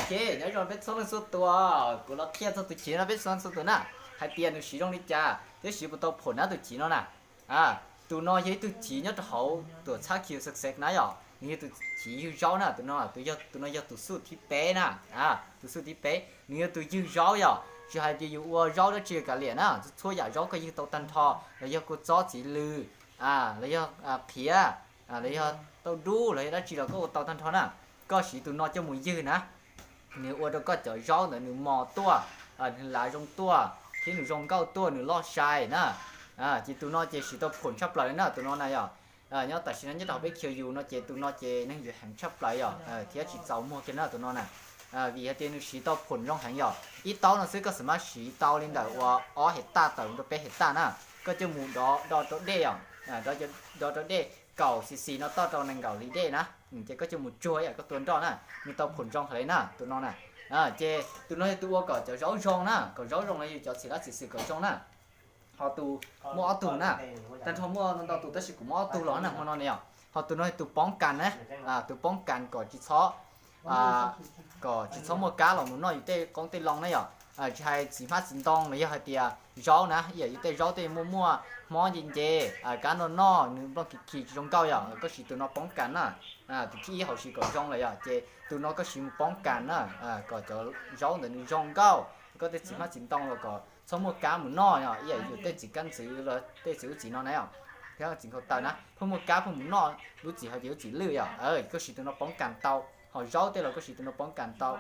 Ok, nyob zoo peb txhua leej txhua tus, kuv los qhia txog tus chiv no peb txhua leej txhua tus na, hais tias nws siv zoo li cas thiab siv puas tau phom na tus chiv no na. Tus no yog ib tug chiv nyob rau hauv tuam txhab Q Success na yom, nws yog tus chiv ywg zaub na, tus no, tus no yog tus xuj thib peb na, tus xuj thib peb nws yog tus ywg zaub yom, tsis hais tias yus ua zaub dab tsi kav liam na, txhua yam zaub koj ywg tau tag nrho, los yog kua txob txiv lws, los yog qhiav, los yog tauj dub los yog dab tsi los koj ua tau tag nrho na, koj siv tus no coj mus ywg na. Nws ua rau koj cov zaub ntawd nws mos tuaj, nws lav zoo tuaj thiab nws zoo nkauj tuaj, nws loj sai na. Ces tus no ces siv tau phom tshaj plaws li na, tus no na yom. Nyob tam sim no nyob rau hauv peb Q U no ces tus no ces neeg yuav heev tshaj plaws yom, thiab tsis txaus muag kiag na tus no na. Vim hais tias nws siv tau phom zoo heev yom, ib taub no xwb koj xam maj siv tau li ntawm uas ob hais taj tawm mus rau peb hais taj na. Koj coj mus do rau dej os, do rau dej kaum xis xis no toj rau nees nkaum lis dej na, ces koj coj mus tsuag ib yam koj tua nroj na, nws tau phom zoo heev li na tus no na. Ces tus no yog tus ua kom cov zaub zoo na, kom zaub zoo los yog cov txiv lab txiv xwm kom zoo na. Ho tus muaj ob tug na, tag nrho muaj ntau tus tab sis kuv muab ob tug los na hmo no ne yom. Ho tus no yog tus poob kas na, tus poob kas kom tsis txhob kom tsis txhob muaj kab los mus noj yus tej qoob tej loo na yom. Tsis hais txiv hmab txiv ntoo los yog hais tias zaub na, ib yam yus tej zaub tej muaj muaj hmob nce nce, kab noj noj nws nplooj khi khi tsis zoo nkauj yom, koj siv tus no poob kas na. Tus thib ib hauv siv kom zoo lawm yom, ces tus no koj siv mus poob kas na, kom cov zaub ntawd nws zoo nkauj, koj tej txiv hmab txiv ntoo los kom txhob muaj kab mus noj yom, ib yam yus tej txiv kab ntxwv los tej txiv ub txiv no na yom, thiab txiv nkhaus taws na, pheej muaj kab pheej mus noj lub txiv hauv ces lub txiv lwj yom, koj siv tus no poob kas tau. Ho zaub tej los koj siv tus no poob kas tau,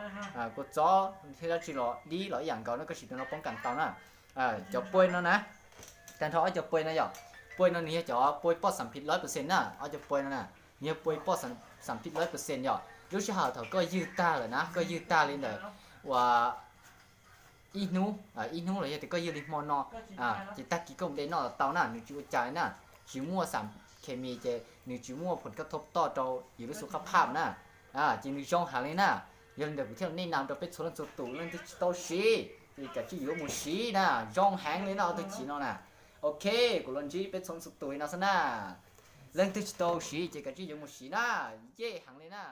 kua txob thiab dab tsi los dib los ib yam nkaus no koj siv tus no poob kas tau na. Cov pua no na, tag nrho ob cov pua no yom, pua no nws yog cov pua poj xam phim lawv percent na, ob cov pua no na, nws yog pua poj xam phim lawv percent yom. Lub sij hawm thaum koj ywg tag lawm na, koj ywg tag li ntawm uas ib hnub, ib hnub los yog tias koj ywg li hmo no, ces tag kis koj mus de noj los tau na, nws tsis ua cas li na. Tsis muaj xam khes mis ces nws tsis muaj phom kab thoob toj rau yus lub xub qab phaj na. Ces nws zoo heev li na. Yog li ntawd kuv thiaj nej nas rau peb txhua leej txhua tus, leej twg tsis tau siv ces kav tsij yuav mus siv na, zoo heev li na ob tug chiv no na. Ok, kuv los ntsib peb txhua leej txhua tus li no xwb na. Leej twg tsis tau siv ces kav tsij yuav mus siv na, yej heev li na.